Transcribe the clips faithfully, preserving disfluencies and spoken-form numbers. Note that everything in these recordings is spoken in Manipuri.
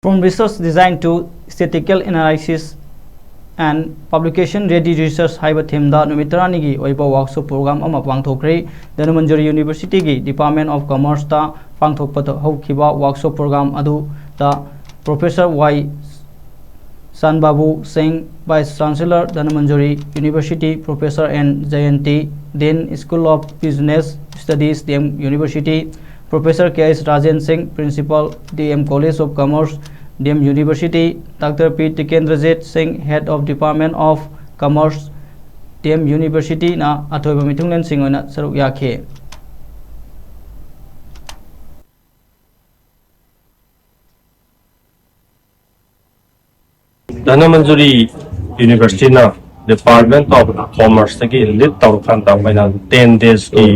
From research design to statistical analysis and publication ready research ꯍꯥꯏꯕ ꯊꯤꯝꯗ ꯅꯨꯃꯤꯠ ꯇꯔꯥꯅꯤꯒꯤ ꯑꯣꯏꯕ ꯋꯥꯔꯛꯁꯣꯞ ꯄ꯭ꯔꯣꯒ꯭ꯔꯥꯝ ꯑꯃ ꯄꯥꯡꯊꯣꯛꯈ꯭ꯔꯦ꯫ ꯙꯅꯃꯟꯖꯨꯔꯤ ꯌꯨꯅꯤꯚꯔꯁꯤꯇꯤꯒꯤ ꯗꯤꯄꯥꯔꯠꯃꯦꯟ ꯑꯣꯐ ꯀꯃꯔꯁꯇ ꯄꯥꯡꯊꯣꯛꯄꯗ ꯍꯧꯈꯤꯕ ꯋꯥꯔꯛꯁꯣꯞ ꯄ꯭ꯔꯣꯒ꯭ꯔꯥꯝ ꯑꯗꯨꯗ ꯄ꯭ꯔꯣꯐꯦꯁꯔ ꯋꯥꯏ ꯆꯥꯟꯕꯥꯕꯨ Singh, vice chancellor Dhanamanjuri University, professor N Jayanti, dean, School of Business Studies, D M University, professor K S Rajen Singh, principal, D M College of commerce, D M University, doctor P Tikendrajit Singh, head of department of commerce, D M ꯌꯨꯅꯤꯚꯔꯁꯤꯇꯤꯅ ꯑꯊꯣꯏꯕ ꯃꯤꯊꯨꯡꯂꯦꯟꯁꯤꯡ ꯑꯣꯏꯅ ꯁꯔꯨꯛ ꯌꯥꯈꯤ꯫ ꯙꯅꯃꯟꯖꯨꯔꯤ ꯌꯨꯅꯤꯚꯔꯁꯤꯇꯤꯅ ꯗꯤꯄꯥꯔꯠꯃꯦꯟ ꯑꯣꯐ ꯀꯣꯃꯔꯁꯇꯒꯤ ꯂꯤꯗ ꯇꯧꯔꯀꯥꯟꯗ ꯑꯩꯈꯣꯏꯅ ꯇꯦꯟ ꯗꯦꯖꯀꯤ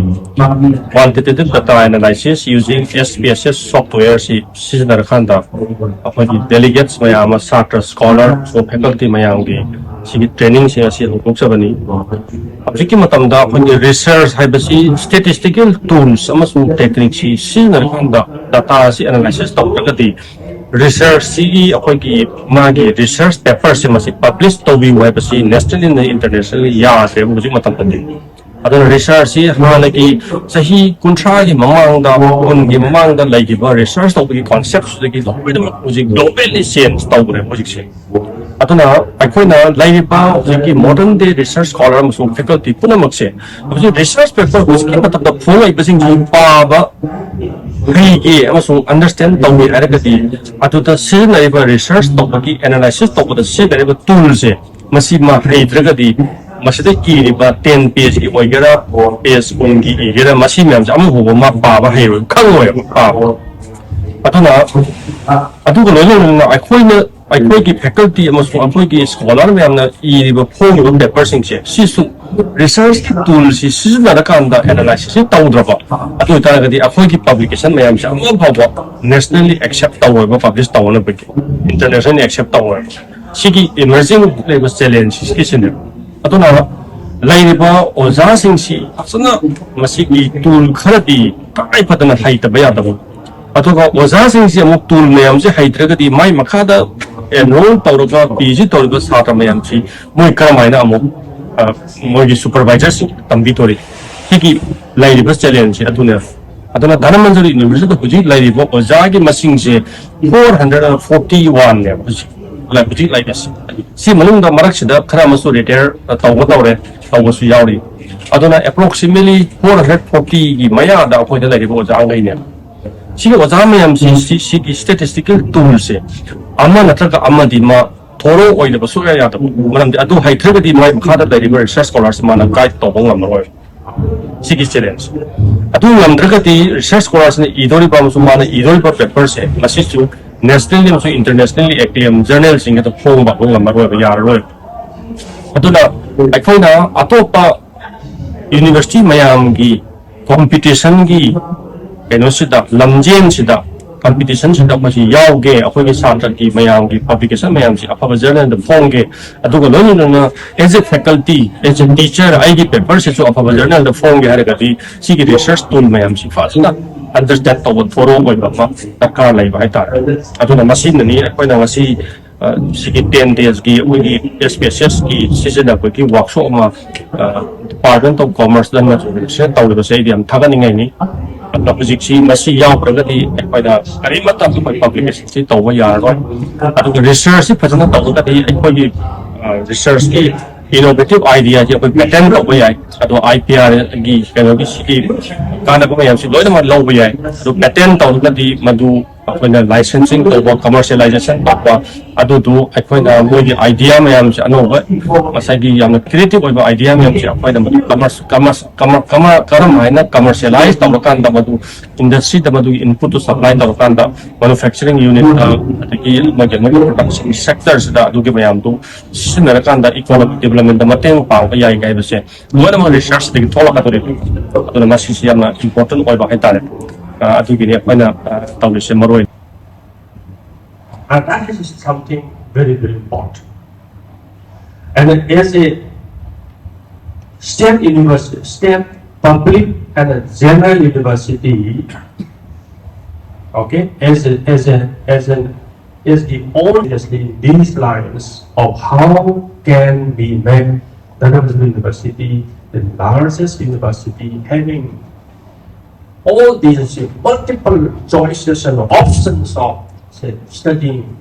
quantitative data analysis using S P S S software ꯁꯤ ꯁꯤꯖꯤꯟꯅꯔꯀꯥꯟꯗ ꯑꯩꯈꯣꯏꯒꯤ ꯗꯦꯂꯤꯒꯦꯠꯁ ꯃꯌꯥꯝ ꯑꯃ, ꯁꯥꯇ꯭ꯔ, ꯁ꯭ꯀꯣꯂꯔ, ꯐꯦꯀꯜꯇꯤ ꯃꯌꯥꯝꯒꯤ ꯁꯤꯒꯤ ꯇ꯭ꯔꯦꯅꯤꯡꯁꯤꯡ ꯑꯁꯤ ꯍꯧꯗꯣꯛꯆꯕꯅꯤ꯫ ꯍꯧꯖꯤꯛꯀꯤ ꯃꯇꯝꯗ ꯑꯩꯈꯣꯏꯒꯤ ꯔꯤꯁꯔꯁ ꯍꯥꯏꯕꯁꯤ statistical tools ꯑꯃꯁꯨꯡ techniqueꯁꯤ ꯁꯤꯖꯤꯟꯅꯔꯀꯥꯟꯗ ꯗꯇꯥ ꯑꯁꯤ ꯑꯦꯅꯥꯂꯥꯏꯁꯤꯁ ꯇꯧꯗ꯭ꯔꯒꯗꯤ ꯔꯤꯁꯔꯁꯁꯤꯒꯤ ꯑꯩꯈꯣꯏꯒꯤ ꯃꯥꯒꯤ ꯔꯤꯁꯔꯁ ꯄꯦꯄꯔꯁꯦ ꯃꯁꯤ ꯄꯕ꯭ꯂꯤꯁ ꯇꯧꯕꯤꯌꯨ ꯍꯥꯏꯕꯁꯤ ꯅꯦꯁꯅꯦꯜ ꯑꯦꯟ ꯏꯟꯇꯔꯅꯦꯁꯅꯦꯜ ꯌꯥꯗ꯭ꯔꯦꯕ ꯍꯧꯖꯤꯛ ꯃꯇꯝꯗꯗꯤ꯫ ꯑꯗꯨꯅ ꯔꯤꯁꯔꯁꯁꯤ ꯍꯥꯟꯅꯒꯤ ꯆꯍꯤ ꯀꯨꯟꯊ꯭ꯔꯥꯒꯤ ꯃꯃꯥꯡꯗ, ꯀꯨꯟꯒꯤ ꯃꯃꯥꯡꯗ ꯂꯩꯈꯤꯕ ꯔꯤꯁꯔꯁ ꯇꯧꯕꯒꯤ ꯀꯣꯟꯁꯦꯞꯁꯤꯗꯒꯤ ꯂꯣꯏꯅꯃꯛ ꯍꯧꯖꯤꯛ ꯒ꯭ꯂꯣꯕꯦꯜꯂꯤ ꯆꯦꯟꯖ ꯇꯧꯈ꯭ꯔꯦ ꯍꯧꯖꯤꯛꯁꯦ꯫ ꯑꯗꯨꯅ ꯑꯩꯈꯣꯏꯅ ꯂꯩꯔꯤꯕ ꯍꯧꯖꯤꯛꯀꯤ ꯃꯣꯗꯔꯟ ꯗꯦ ꯔꯤꯁꯔꯁ ꯁ꯭ꯀꯣꯂꯔ ꯑꯃꯁꯨꯡ ꯐꯦꯀꯜꯇꯤ ꯄꯨꯝꯅꯃꯛꯁꯦ ꯍꯧꯖꯤꯛ ꯔꯤꯁꯔꯁ ꯄꯦꯄꯔ ꯍꯧꯖꯤꯛꯀꯤ ꯃꯇꯝꯗ ꯐꯣꯡꯂꯛꯏꯕꯁꯤꯡꯁꯤ ꯄꯥꯕ ꯍꯩꯒꯦ ꯑꯃꯁꯨꯡ ꯑꯟꯗꯔꯁꯇꯦꯟ ꯇꯧꯒꯦ ꯍꯥꯏꯔꯒꯗꯤ, ꯑꯗꯨꯗ ꯁꯤꯖꯤꯟꯅꯔꯤꯕ ꯔꯤꯁꯔꯁ ꯇꯧꯕꯒꯤ, ꯑꯦꯅꯥꯂꯥꯏꯁꯤꯁ ꯇꯧꯕꯗ ꯁꯤꯖꯤꯟꯅꯔꯤꯕ ꯇꯨꯜꯁꯦ ꯃꯁꯤ ꯃꯥ ꯍꯩꯇ꯭ꯔꯒꯗꯤ ꯃꯁꯤꯗ ꯏꯔꯤꯕ ꯇꯦꯟ ꯄꯦꯖꯀꯤ ꯑꯣꯏꯒꯦꯔꯥ, ꯄꯦꯖ ꯀꯨꯟꯒꯤ ꯏꯒꯦꯔꯥ, ꯃꯁꯤ ꯃꯌꯥꯝꯁꯦ ꯑꯃꯐꯥꯎꯕ ꯃꯥ ꯄꯥꯕ ꯍꯩꯔꯣꯏ, ꯈꯪꯉꯣꯏꯕ ꯄꯥꯕ꯫ ꯑꯗꯨꯅ ꯑꯗꯨꯒ ꯂꯣꯏꯅ ꯂꯣꯏꯅꯅ ꯑꯩꯈꯣꯏꯅ, ꯑꯩꯈꯣꯏꯒꯤ ꯐꯦꯀꯜꯇꯤ ꯑꯃꯁꯨꯡ ꯑꯩꯈꯣꯏꯒꯤ ꯁ꯭ꯀꯣꯂꯔ ꯃꯌꯥꯝꯅ ꯏꯔꯤꯕ ꯐꯣꯡꯉꯤꯕ ꯄꯦꯄꯔꯁꯤꯡꯁꯦ ꯁꯤꯁꯨ ꯔꯤꯁꯔꯁꯀꯤ ꯇꯨꯜꯁꯤ ꯁꯤꯖꯤꯟꯅꯔꯀꯥꯟꯗ ꯑꯦꯅꯥꯂꯥꯏꯁꯤꯁꯁꯤ ꯇꯧꯗ꯭ꯔꯕ ꯑꯗꯨ ꯑꯣꯏꯇꯥꯔꯒꯗꯤ ꯑꯩꯈꯣꯏꯒꯤ ꯄꯕ꯭ꯂꯤꯀꯦꯁꯟ ꯃꯌꯥꯝꯁꯦ ꯑꯃꯐꯥꯎꯕ ꯅꯦꯁꯅꯦꯜꯂꯤ ꯑꯦꯛꯁꯦꯞ ꯇꯧꯔꯣꯏꯕ, ꯄꯕ꯭ꯂꯤꯁ ꯇꯧꯅꯕꯒꯤ ꯏꯟꯇꯔꯅꯦꯁꯅꯦꯜꯂꯤ ꯑꯦꯛꯁꯦꯞ ꯇꯧꯔꯣꯏꯕ꯫ ꯁꯤꯒꯤ ꯏꯃꯔꯖꯤꯡ ꯂꯩꯕ ꯆꯦꯂꯦꯟꯖꯁꯤꯁꯤꯅꯦ꯫ ꯑꯗꯨꯅ ꯂꯩꯔꯤꯕ ꯑꯣꯖꯥꯁꯤꯡꯁꯤ ꯐꯖꯅ ꯃꯁꯤꯒꯤ ꯇꯨꯜ ꯈꯔꯗꯤ ꯇꯉꯥꯏ ꯐꯗꯅ ꯍꯩꯇꯕ ꯌꯥꯗꯕ꯫ ꯑꯗꯨꯒ ꯑꯣꯖꯥꯁꯤꯡꯁꯤ ꯑꯃꯨꯛ ꯇꯨꯜ ꯃꯌꯥꯝꯁꯤ ꯍꯩꯇ꯭ꯔꯒꯗꯤ ꯃꯥꯏ ꯃꯈꯥꯗ ꯑꯦꯟꯔꯣꯜ ꯇꯧꯔꯒ ꯄꯤ ꯑꯩꯆ ꯗꯤ ꯇꯧꯔꯤꯕ ꯁꯥꯇ꯭ꯔ ꯃꯌꯥꯝꯁꯤ ꯃꯣꯏ ꯀꯔꯝꯍꯥꯏꯅ ꯑꯃꯨꯛ ꯑ, ꯃꯣꯏꯒꯤ ꯁꯨꯄꯔꯚꯥꯏꯖꯔꯁꯤꯡ ꯇꯝꯕꯤꯗꯣꯔꯤ? ꯁꯤꯒꯤ ꯂꯩꯔꯤꯕ ꯆꯦꯂꯦꯟꯖꯁꯦ ꯑꯗꯨꯅꯦ꯫ ꯑꯗꯨꯅ ꯙꯅꯃꯟꯖꯨꯔꯤ ꯌꯨꯅꯤꯚꯔꯁꯤꯇꯤꯗ ꯍꯧꯖꯤꯛ ꯂꯩꯔꯤꯕ ꯑꯣꯖꯥꯒꯤ ꯃꯁꯤꯡꯁꯦ ꯐꯣꯔ ꯍꯟꯗ꯭ꯔꯦꯠ ꯐꯣꯔꯇꯤ ꯋꯥꯟꯅꯦꯕ ꯍꯧꯖꯤꯛ ꯍꯧꯖꯤꯛ ꯂꯩꯔꯤꯕꯁꯦ꯫ ꯁꯤ ꯃꯅꯨꯡꯗ ꯃꯔꯛꯁꯤꯗ ꯈꯔ ꯑꯃꯁꯨ ꯔꯤꯇꯥꯌꯔ ꯇꯧꯕ ꯇꯧꯔꯦ, ꯇꯧꯕꯁꯨ ꯌꯥꯎꯔꯤ꯫ ꯑꯗꯨꯅ ꯑꯦꯄ꯭ꯔꯣꯛꯁꯤꯃꯦꯠꯂꯤ ꯐꯣꯔ ꯍꯟꯗ꯭ꯔꯦꯠ ꯐꯣꯔꯇꯤꯒꯤ ꯃꯌꯥꯗ ꯑꯩꯈꯣꯏꯗ ꯂꯩꯔꯤꯕ ꯑꯣꯖꯥꯈꯩꯅꯦ꯫ ꯁꯤꯒꯤ ꯑꯣꯖꯥ ꯃꯌꯥꯝꯁꯤ ꯁꯤ- ꯁꯤꯒꯤ ꯁ꯭ꯇꯦꯇꯤꯁꯇꯤꯀꯦꯜ ꯇꯨꯜꯁꯦ ꯑꯃ ꯅꯠꯇ꯭ꯔꯒ ꯑꯃꯗꯤ ꯃꯥ ꯊꯣꯔꯣ ꯑꯣꯏꯗꯕ ꯁꯨꯡꯌꯥ ꯌꯥꯗꯕ꯫ ꯃꯔꯝꯗꯤ ꯑꯗꯨ ꯍꯩꯇ꯭ꯔꯒꯗꯤ ꯃꯥꯏ ꯃꯈꯥꯗ ꯂꯩꯔꯤꯕ ꯔꯤꯁꯔꯁ ꯁ꯭ꯀꯣꯂꯔꯁꯤ ꯃꯥꯅ ꯒꯥꯏꯗ ꯇꯧꯕ ꯉꯝꯃꯔꯣꯏ꯫ ꯁꯤꯒꯤ ꯆꯦꯂꯦꯟꯖ ꯑꯗꯨ ꯉꯝꯗ꯭ꯔꯒꯗꯤ ꯔꯤꯁꯔꯁ ꯁ꯭ꯀꯣꯂꯔꯁꯤꯅ ꯏꯗꯣꯔꯤꯕ ꯑꯃꯁꯨꯡ ꯃꯥꯅ ꯏꯗꯣꯔꯤꯕ ꯄꯦꯄꯔꯁꯦ ꯃꯁꯤꯁꯨ ꯅꯦꯁꯅꯦꯜꯂꯤ ꯑꯃꯁꯨꯡ ꯏꯟꯇꯔꯅꯦꯁꯅꯦꯜꯂꯤ ꯑꯦꯀ꯭ꯂꯦꯝ ꯖꯔꯅꯦꯜꯁꯤꯡꯗ ꯐꯣꯡꯕ ꯉꯝꯃꯔꯣꯏꯕ, ꯌꯥꯔꯔꯣꯏ꯫ ꯑꯗꯨꯅ ꯑꯩꯈꯣꯏꯅ ꯑꯇꯣꯞꯄ ꯌꯨꯅꯤꯚꯔꯁꯤꯇꯤ ꯃꯌꯥꯝꯒꯤ ꯀꯣꯝꯄꯤꯇꯤꯁꯟꯒꯤ ꯀꯩꯅꯣꯁꯤꯗ, ꯂꯝꯖꯦꯟꯁꯤꯗ, ꯀꯝꯄꯤꯇꯤꯁꯟꯁꯤꯗ ꯑꯩꯈꯣꯏꯁꯤ ꯌꯥꯎꯒꯦ, ꯑꯩꯈꯣꯏꯒꯤ ꯁꯥꯇ꯭ꯔꯒꯤ ꯃꯌꯥꯝꯒꯤ ꯄꯕ꯭ꯂꯤꯀꯦꯁꯟ ꯃꯌꯥꯝꯁꯤ ꯑꯐꯕ ꯖꯔꯅꯦꯜꯗ ꯐꯣꯡꯒꯦ, ꯑꯗꯨꯒ ꯂꯣꯏꯅꯅ as a faculty, as a teacher ꯑꯩꯒꯤ ꯄꯦꯄꯔꯁꯤꯁꯨ ꯑꯐꯕ ꯖꯔꯅꯦꯜꯗ ꯐꯣꯡꯒꯦ ꯍꯥꯏꯔꯒꯗꯤ ꯁꯤꯒꯤ ꯔꯤꯁꯔꯁ ꯇꯨꯜ ꯃꯌꯥꯝꯁꯤ ꯐꯖꯅ ꯑꯟꯗꯔꯁꯇꯦꯟ ꯇꯧꯕ, ꯊꯣꯔꯣ ꯑꯣꯏꯕ ꯑꯃ ꯗꯔꯀꯥꯔ ꯂꯩꯕ ꯍꯥꯏꯇꯥꯔꯦ꯫ ꯑꯗꯨꯅ ꯃꯁꯤꯅꯅꯤ ꯑꯩꯈꯣꯏꯅ ꯉꯁꯤ ꯑ, ꯁꯤꯒꯤ ꯇꯦꯟ ꯗꯦꯖꯀꯤ ꯑꯩꯈꯣꯏꯒꯤ ꯑꯦꯁ ꯄꯤ ꯑꯦꯁ ꯑꯦꯁꯀꯤ ꯁꯤꯖꯤꯟꯅꯕꯒꯤ ꯋꯥꯛꯁꯣꯞ ꯑꯃ, ꯑ, ꯗꯤꯄꯥꯔꯠꯃꯦꯟ ꯑꯣꯐ ꯀꯣꯃꯔꯁ ꯂꯟꯅ ꯁꯦ ꯇꯧꯔꯤꯕꯁꯦ ꯑꯩꯗꯤ ꯌꯥꯝ ꯊꯥꯒꯠꯅꯤꯡꯉꯥꯏꯅꯤ꯫ ꯑꯗꯣ ꯍꯧꯖꯤꯛꯁꯤ ꯃꯁꯤ ꯌꯥꯎꯗ꯭ꯔꯒꯗꯤ ꯑꯩꯈꯣꯏꯅ ꯀꯔꯤꯃꯠꯇ ꯑꯩꯈꯣꯏ ꯄꯕ꯭ꯂꯤꯀꯦꯁꯟꯁꯤ ꯇꯧꯕ ꯌꯥꯔꯔꯣꯏ꯫ ꯑꯗꯨꯒ ꯔꯤꯁꯔꯁꯁꯤ ꯐꯖꯅ ꯇꯧꯔꯒꯗꯤ ꯑꯩꯈꯣꯏꯒꯤ, ꯑ, ꯔꯤꯁꯔꯁꯀꯤ ꯏꯅꯣꯚꯦꯇꯤꯚ ꯑꯥꯏꯗꯤꯌꯥꯁꯤ ꯑꯩꯈꯣꯏ ꯄꯦꯇꯦꯟ ꯇꯧꯕ ꯌꯥꯏ꯫ ꯑꯗꯣ ꯑꯥꯏ ꯄꯤ ꯑꯥꯔꯒꯤ ꯀꯩꯅꯣꯒꯤ ꯁꯤꯒꯤ ꯀꯥꯟꯅꯕ ꯃꯌꯥꯝꯁꯤ ꯂꯣꯏꯅꯃꯛ ꯂꯧꯕ ꯌꯥꯏ꯫ ꯑꯗꯣ ꯄꯦꯇꯦꯟ ꯇꯧꯔꯒꯗꯤ ꯃꯗꯨ ꯑꯩꯈꯣꯏꯅ ꯂꯥꯏꯁꯦꯟꯁꯤꯡ ꯇꯧꯕ, ꯀꯃꯔꯁꯤꯌꯦꯂꯥꯏꯖꯦꯁꯟ ꯇꯧꯕ, ꯑꯗꯨꯗꯨ ꯑꯩꯈꯣꯏꯅ ꯃꯣꯏꯒꯤ ꯑꯥꯏꯗꯤꯌꯥ ꯃꯌꯥꯝꯁꯦ, ꯑꯅꯧꯕ ꯉꯁꯥꯏꯒꯤ ꯌꯥꯝꯅ ꯀ꯭ꯔꯤꯌꯦꯇꯤꯚ ꯑꯣꯏꯕ ꯑꯥꯏꯗꯤꯌꯥ ꯃꯌꯥꯝꯁꯦ ꯑꯩꯈꯣꯏꯅ ꯃꯗꯨ ꯀꯃꯔꯁ-, ꯀꯃꯔꯁ-, ꯀꯃꯔ-, ꯀꯃꯔ-, ꯀꯔꯝ ꯍꯥꯏꯅ ꯀꯃꯔꯁꯤꯌꯦꯂꯥꯏꯁ ꯇꯧꯔꯀꯥꯟꯗ ꯃꯗꯨ ꯏꯟꯗꯁꯇ꯭ꯔꯤꯗ ꯃꯗꯨꯒꯤ ꯏꯟꯄꯨꯠꯇꯨ ꯁꯄ꯭ꯂꯥꯏ ꯇꯧꯔꯀꯥꯟꯗ ꯃꯦꯅꯨꯐꯦꯛꯆꯔꯤꯡ ꯌꯨꯅꯤꯠ, ꯑꯗꯒꯤ ꯃꯣꯏꯒꯤ, ꯃꯣꯏꯒꯤ ꯄ꯭ꯔꯗꯛꯁꯟ ꯁꯦꯛꯇꯔꯁꯤꯗ ꯑꯗꯨꯒꯤ ꯃꯌꯥꯝꯗꯨ ꯁꯤꯖꯤꯟꯅꯔꯀꯥꯟꯗ ꯏꯀꯣꯅꯣꯃꯤꯛ ꯗꯤꯕꯂꯞꯃꯦꯟꯗ ꯃꯇꯦꯡ ꯄꯥꯡꯕ ꯌꯥꯏ ꯍꯥꯏꯕꯁꯦ ꯂꯣꯏꯅꯃꯛ ꯔꯤꯁꯔꯁꯇꯒꯤ ꯊꯣꯛꯂꯛꯀꯗꯧꯔꯤꯕ꯫ ꯑꯗꯨꯅ ꯃꯁꯤꯁꯤ ꯌꯥꯝꯅ ꯏꯝꯄꯣꯔꯇꯦꯟ ꯑꯣꯏꯕ ꯍꯥꯏꯇꯥꯔꯦ꯫ ꯑ, ꯑꯗꯨꯒꯤꯅꯤ ꯑꯩꯈꯣꯏꯅ, ꯑ, ꯇꯧꯔꯤꯁꯦ ꯃꯔꯨ ꯑꯣꯏꯅ꯫ And that is something very, very important. And as a state university, state public and a general university, Okay, as a, as a, as an, as the only, as the, these lines of how can be made Dhanapatri University, the largest university, having all these multiple choices and options of, say, studying